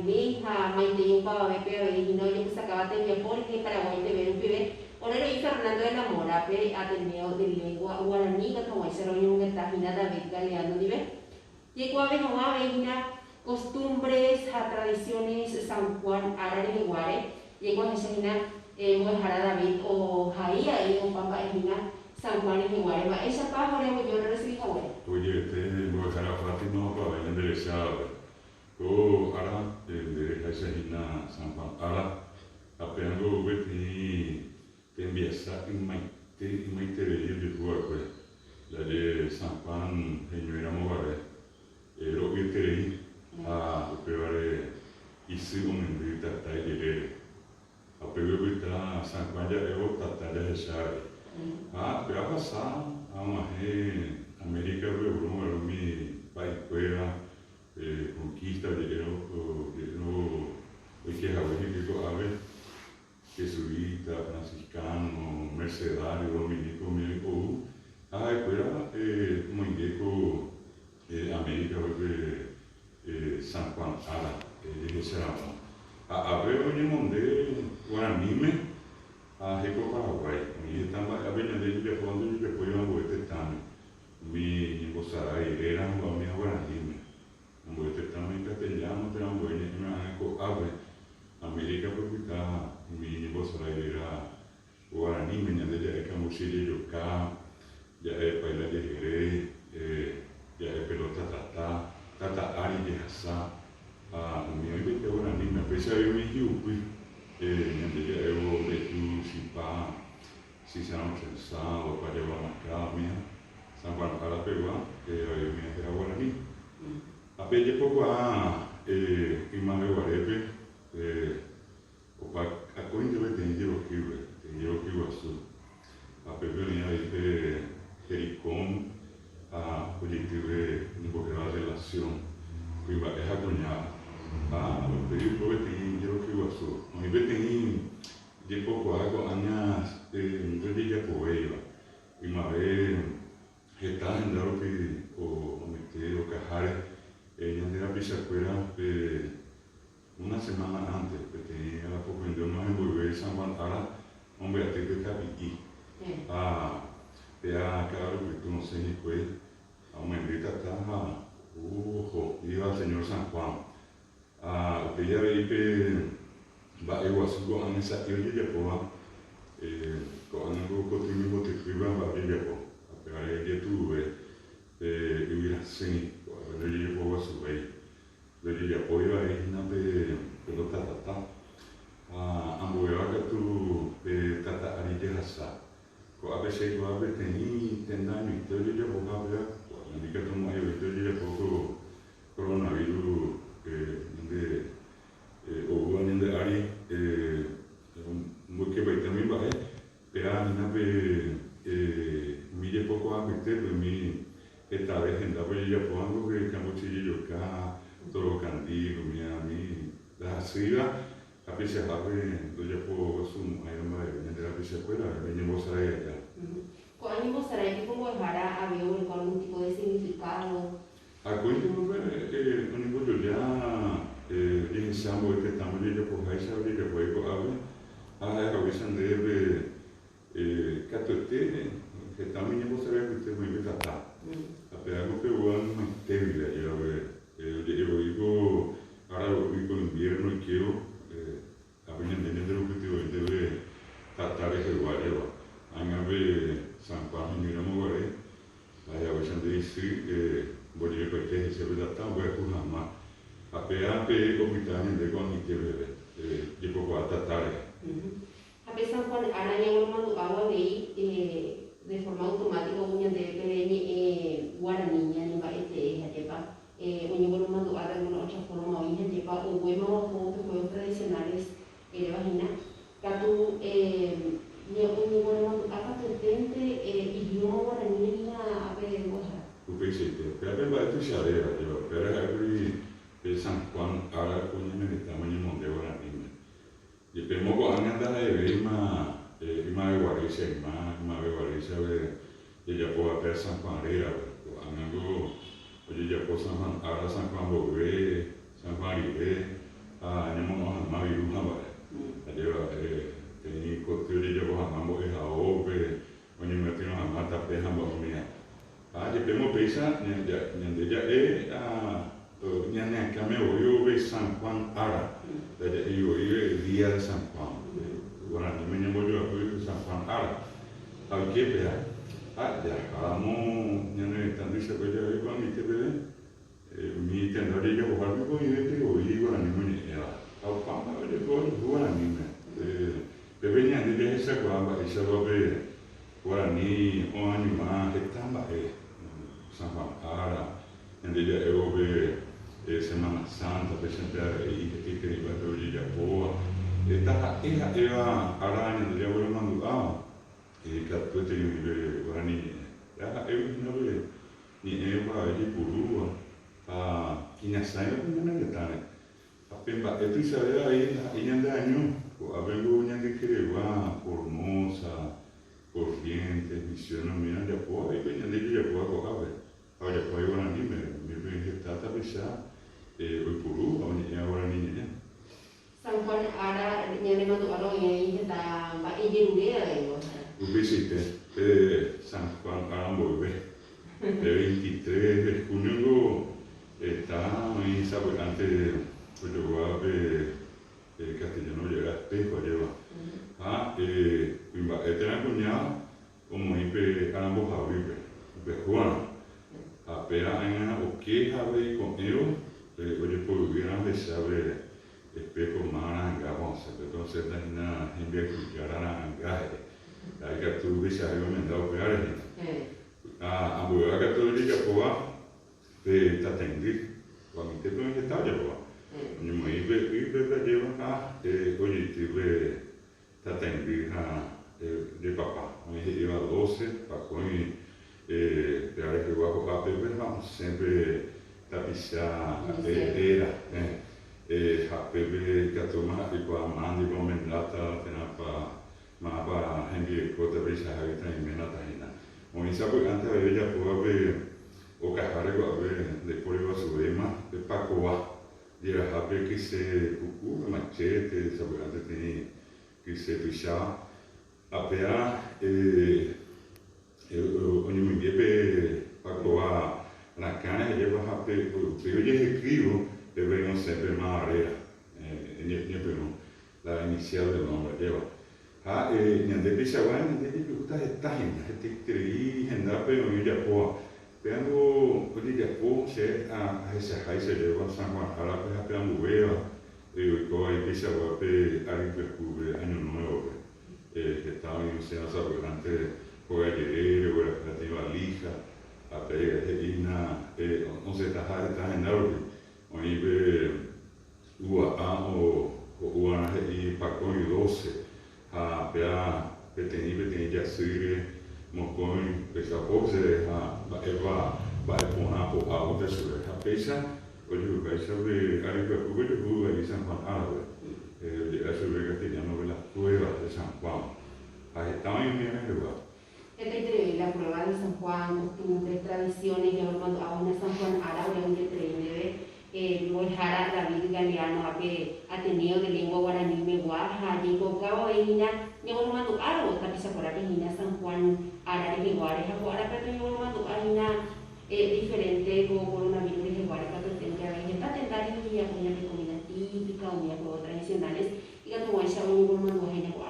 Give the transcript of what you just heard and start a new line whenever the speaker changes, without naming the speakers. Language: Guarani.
Guaranime ha maitei opavavépe avei hína ojepysakáva tembiapo rehe Paraguay TV rupive, ore roĩ Fernando de la Mora-pe, Ateneo de Lengua Guaraní ikatu hag̃uáicha roñomongeta hína David Galeano ndive. Jaikuaave hag̃ua avei hína costumbres ha tradiciones San Juan ára reheguáre, jaikuaahecha hína mbo'ehára David ohai avei opa mba'e hína San Juan reheguáre. Mba'éichapa ore aguyje orerresivi haguére?
Ojete mbo'ehára Fátima opave ñande rechávape. Ko ára nde reháicha hína San Juan ára, ha péango ou peteĩ Tembiasa ymaite ymaiterei ojehu va'ekue, ndaje San Juan heñói ramo guare, ro'yeterei ha upévare isy omendy tata ijerére. Ha upégui opyta San Juan ja'évo tata jahecha avei. Ha upéva ohasa ha og̃uahẽ América-pe oúrõ guare umi pa'ikuéra conquista oje'érõ oike hague hikuái ko'ápe. Jesuita, franciscano, mercedario, dominico umi ou ha ha'ekuéra omoinge ko América-pe pe San Juan ára jehecharamo. Ha ápe oñemonde guaraníme ha heko Paraguái. Oĩ heta mba'e ápe ñande jajapóva ndojejapóiva ambue tetãme. Umi ñembosarái réra hag̃ua umi guaraníme. Ambue tetãme castellano térã ambue ñe'ẽme ág̃a ko'ápe América-pe opyta umi ñembosarái réra guaraníme, ñande ja'e kambuchi jejoka, ja'e paila jehere, ja'e pelota tata, tata ári jehasa, ha umi oĩmbaite guaraníme. Péicha avei umi hi'upy, ñande ja'évo mbeju, chipa, chicharõ trenzado, pajagua mascada, umíva San Juan ára pegua avei umi héra guarani. Ha pe jepokuaa ymave guarépe opa akóinte peteĩ jerokýpe, peteĩ jeroky guasu. Ha pépe oĩ avei pe Jericón ha ojeitýpe oñembohéva Relación, kuimba'e ha kuñáva. Ha upéi oiko peteĩ jeroky guasu. Oĩ peteĩ jepokuaa ko'ág̃a ndojejapovéiva. Ymave heta henda rupi omete okaháre ñande rapichakuéra pe una semana ánte, peteĩ arapokõindy og̃uahẽ mboyve San Juan ára ombyaty pe kapi'i. Ha péa ka'arupytũ osẽ hikuái ha omyendy tata ha oho, viva el Señor San Juan. Ha upéi avei pe mba'eguasu ko'ág̃a sa'i ojejapóva, ko'ág̃a ko koty ñembotyhýva mba'e ojejapo, ha upévare ijetu'uve pe yvyrasẽi, ko'ápe ndojejapoguasuvéi, ndojejapói vai hína pe pelóta tata, ha ambuéva katu pe tata ári jehasa. Ko'ápe che aikuaa peteĩ tenda añoite ojejapoha péva, ko'ág̃a ndikatumo'ãivaite ojejapo ko Coronavirus ñande oúva ñande ári omboykepaite umi mba'e, péva hína pe umi jepokuaa apytépe umi hetave hendápe ojejapóvango pe kambuchi jejoka, toro kandi, umíva umi ndahasýiva ha peichahápe ndojapo guasumo'ãiva mba'eve ñande rapichakuéra ñañembosarái aja.
Ko'ã ñembosarái piko mbo'ehára avei oguereko algún tipo de significado?
Akóinte upe oñembojoja jehecha ambue tetãme ojejapoháicha ojejapo ko'ápe ha ha'ehaguéicha ndéve katuete heta umi ñembosarái apytépe oĩ pe tata. Ha pe água pegua ymaite guive ajévape oje'e voi ko ára ro'y ko invierno oikévo Ápe ñande ñanderupytyvoínte pe tata rehegua rehegua. Ág̃a pe San Juan heñóiramo guare, ahejaguéicha nde isy mbojerepaite hese pe tata ombyayhu hag̃ua. Ha péva pe opyta ñande ko'ag̃aite peve, jepokuaa tata rehe.
Ha pe San Juan ára ñagueromandu'ávo avei de forma automática ou ñandéve pe ñe'ẽ guarani ñanemba'etee ha jepa Oñegueromandu'a de alguna otra forma oĩ ha jepa oguémava ohóvo pe juegos tradicionales eréva hína, katu oñegueromandu'a katueténte idioma guaraníme hína ápe mbo'ehára.
Upeichaite, upéva pe mba'e tuichavéva, jepa upévare ha'ékuri pe San Juan ára ko ñane retãme oñemonde guaraníme. Jepémo ko'ág̃a ndaha'evéima ymaveguaréicha yma, ymaveguaréichave jajapóva péva San Juan rérape. Ko'ág̃a ko ojejapo San Juan ára, San Juan mboyve, San Juan rire. Upéicha ñande ja'e ñane akãme voi ove San Juan ára, ndaja'éi voi día de San Juan. Guaraníme ñambojoapy San Juan ára. Ha oike péa. Ha jaháramo ñane retã tuichakue jave ko'ag̃aite peve, umi tenda ojejapohápe oĩvete voi guaraníme oñe'ẽva. Ha opa mba'e ojepo ojuhu guaraníme. Pépe ñande jahechakuaa mba'éichapa pe guarani oañuã heta mba'e, San Juan ára, ñande ja'évo pe Semana Santa, péichante avei hetaiterei mba'épe ojejapóva. Taha'e ha'éva ára ñande jagueromandu'áva, katuete oĩ pe guarani ñe'ẽ. Ha ha'égui hína pe ñe'ẽ opavave jaipurúva ha iñasãiva pe ñane retãre. Ha pe mba'e tuichave avei ndaha'éi ñande año, ko'ápengo ñande keregua Formosa, Corrientes, Misiones umíva ojapo avei pe ñande jajapóva ko'ápe, ha ojapo avei guaraníme, umípe heta tapicha oipuru ha oñe'ẽva guarani ñe'ẽ.
San Juan ára ñanemandu'árõ oĩ avei heta mba'e jerure avei mbo'ehára.
Upeichaite, pe San Juan ára mboyve, pe 23 de junio-ngo Heta oĩ sapy'ánte ojogua pe castellano oja'éva espejo ajéva. Ha kuimba'e térã kuña omoĩ pe arambohavýpe, upe hógarõ. Ha péva ág̃a oke ha avei ko'ẽvo ojepoyvýrõ ohecha pe espejo máva ra'ãngápa osẽ. Pépe osẽta hína hembiayhujára ra'ãnga he'i. Ha ikatu upeichahágui omenda upévare hína. Ha ambuéva katu ojejapóva Pe tataindy, ko'ag̃aitépe oĩ heta ojapóva. Oñemoĩ pe ýpe pe ajéva ha ojeity pe tataindy ha jepapa. Oĩ he'íva dóce, pakõi pe arehegua ho'a pépe ha osẽ pe tapicha réra. Ha pépe ikatúma ha'ekuaa mándipa omendáta térãpa mávapa hembireko tapichahágui térã iménata hína. Oĩ sapy'ánte avei ojapóva pe okaháre ko'ápe ndaipóri guasuvéima pe pakova jeraha pe kyse puku, pe machéte, sapy'ánte peteĩ kyse tuicháva. Ha péva oñemoinge pe pakova rakãre ajépa ha pe upéi ojehekýivo pépe osẽ pe máva réra ñepyrũ. La inicial del nombre ajéva. Ha ñande peichagua ñande jajuhúta heta hína, hetaiterei hendápe oĩ ojapóva. Péango ojejapo che ahechaháicha ajépa San Juan árape ha pe ambuéva oikóva aí peichagua pe ary pyahúpe, año nuevo-pe. Heta oĩ osẽva sapy'ánte hóga jerére, ogueraha peteĩ valija, ha pe he'ína osẽtaha heta henda rupi. Oĩ pe Ua'a ho'uarã he'i pakõi dóce ha péa peteĩ peteĩ jasýre mokõi pecha póse ha mba'épa mba'e porã po'a ótra chupe. Ha péicha ojehukáicha pe ary pyahúpe ojehu avei San Juan árape, oje'éva chupe castellano-pe las pruebas de San Juan. Ha heta oĩ umi rehegua.
Hetaiterei la prueba de San Juan, costumbres, tradiciones, jagueromandu'ávo hína San Juan ára oreaguyjeterei ndéve mbo'ehára David Galeano ápe Ateneo de Lengua Guarani megua ha jaikuaaukávo avei hína ñagueromandu'árõ tapichakuérape hína San Juan ára reheguáre ha ko árape toñegueromandu'a hína diferente ko coronavirus reheguáre katueténte avei heta tenda rehe ojejapo hína pe comida típica, umi juego tradicionales ikatuguáicha oñegueromandu'a hína ko.